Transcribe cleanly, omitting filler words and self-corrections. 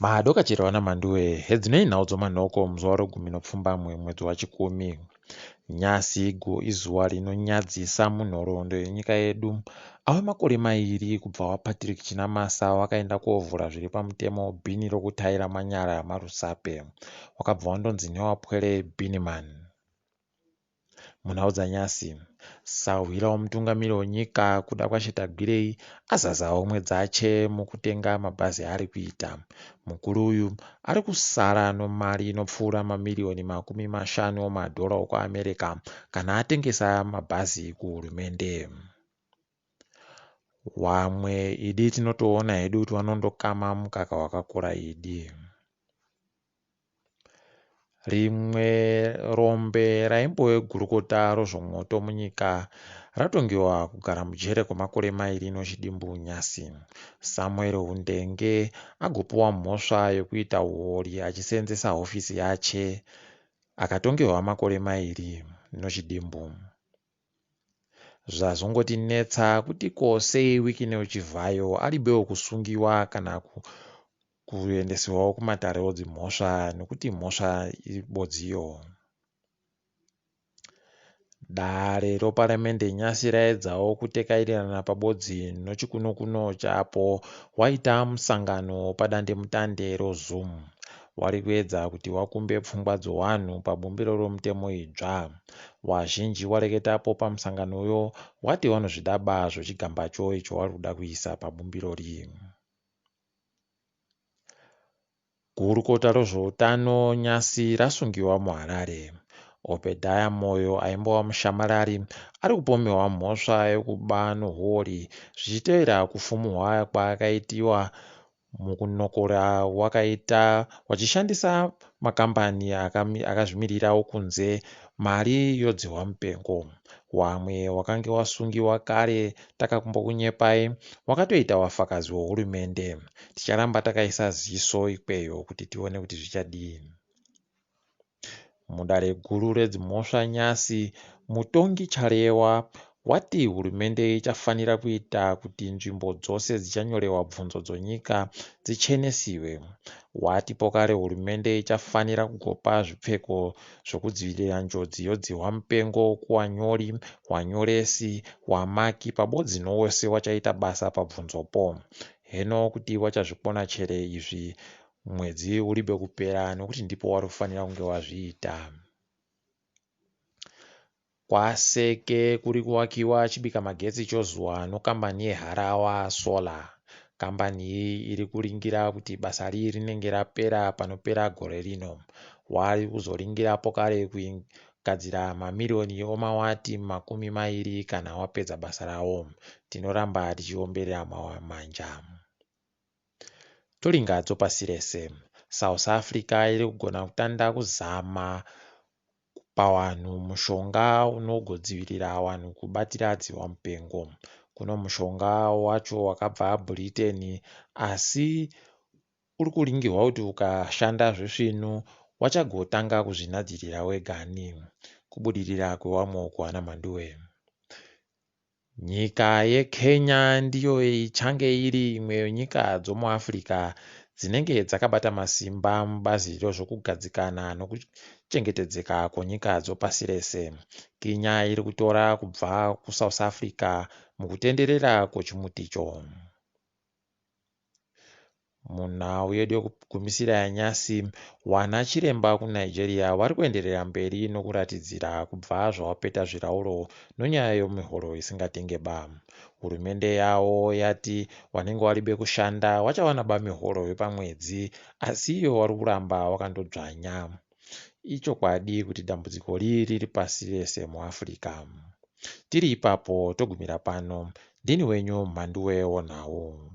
Madokachero ana Mhanduwe, hedzinoi nhau dzomanhoko muzuva regumi nepfumbamwe mwedzi waChikumi. Nyasi izuva rinonyadzisa munhoroondo yenyika yedu. Ava makore mairi kubva waPatrick Chinamasa wakaenda kovhura zviri pamutemo bhini rokutaira manyara maRusape. Wakabva wandonzi newapwere Biniman. Munhau dzanyasi, sahwira womutungamiri wenyika Kudakwashe Tagwirei azaza homwe dzache mukutenga mabhazi aari kuita. Mukuru uyu ari kusara nomari inopfuura mamiriyoni 50 omadhora okuAmerica kana atengesa mabhazi kuhurumende. Wamwe idi tinotoona hedu kuti vanondokama mukaka wakakora idi. Rimwe rombe raimbove gurukota rezvomwoto munyika ratongewa kugara mujere kwemakore mairi nechidimbu nhasi. Samuel Hundenge agopiwa mhosva yekuita huori achiseenzesa hofisi yache akatongerwa makore mairi nechidimbu. Zvazongotinetsa kuti ko sei Wicknell Chivhayo aribewo kusungiwa kana kuendesewawo kumatare edzimhosva nekuti mhosva ibodziyo. Dare reparamende nhasi raedzawo kutekairirana pabodzi nechikunokuno chapo waita musangano padandemutande roZoom. Wari kuedza kuti wakumbe pfungwa dzowanhu pabumbiro romutemo idzva. Wazhinji wareketapo pamusanganoyo wati vanozvidaba zvochigambacho icho wari kuda kuisa pabumbiro riyi. Gurukota rezveutano nhasi rasungiwa muHarare. Obediah Moyo aimbova mushamarari ari kupomerwa mhosva yekuba nehuori zvichitevera kufumurwa kwaakaitiwa mukunokora wakaita wachishandisa makambani akazvimirira okunze mari yodzihwa mupengo. Wamwe wakange wasungiwa kare takakumbokunyepai wakatoita wafakazi wehurumende. Ticharamba takaisa ziso ikweyo kuti tione kuti zvichadii. Mudare guru redzimhosva nhasi mutongi Charewa wati hurumende ichafanira kuita kuti nzvimbo dzose dzichanyorewa bvunzo dzonyika dzichenesiwe. Wati pokare hurumende ichafanira kugopa zvipfeko zvokudzivirira njodzi yodzihwa mupengo kuwanyori, wanyoresi, wamaki pabodzi nowose wachaita basa pabvunzopo. Heno kuti wachazvikona chere izvi mwedzi uribe kupera nokuti ndipo wari kufanira kunge wazviita. KwaSeke kuri kuvakiwa chibika magetsi chozuva nokambani yeHarawa Solar. Kambani iyi iri kuringira kuti basa riyi rinenge rapera panopera gore rino. Wari kuzoringira pokare kugadzira mamiriyoni omawati 20 kana wapedza basa rawo. Tinoramba tichiomberera manja. Toringa dzopasi rese. South Africa iri kugona kutanda kuzama kupa vanhu mushonga unogodzivirira vanhu kubatira dzihwa mupengo. Kuno mushonga wacho wakabva Britain asi uri kuringirwa kuti ukashanda zvisvinu wachagotanga kuzvinhadzirira wegani. Kubudirira kwewamwe uku ana Mhanduwe. Nyika yeKenya ndiyo ichange iri imwe yenyika dzomuAfrica dzinenge dzakabata masimba mubazi rezvokugadzikana nokuchengetedzeka kwenyika dzopasi rese. Kenya iri kutora kubva kuSouth Africa mukutenderera kwechimuticho. Munhau yedu yekugumisira yanyasi, wana chiremba kuNigeria vari kuenderera mberi nokuratidzira kubva zvawapeta zvirauro nonyaya yemihoro isingatenge ba. Hurumende yavo yati wanenge waribe kushanda wachawana ba mihoro yepamwedzi asi iyo wari kuramba wakandodzvanya. Ichokwadi kuti dambudziko riri riri pasi rese muAfrica. Tiri ipapo togumira pano. Ndini wenyu Mhanduwe wonhau.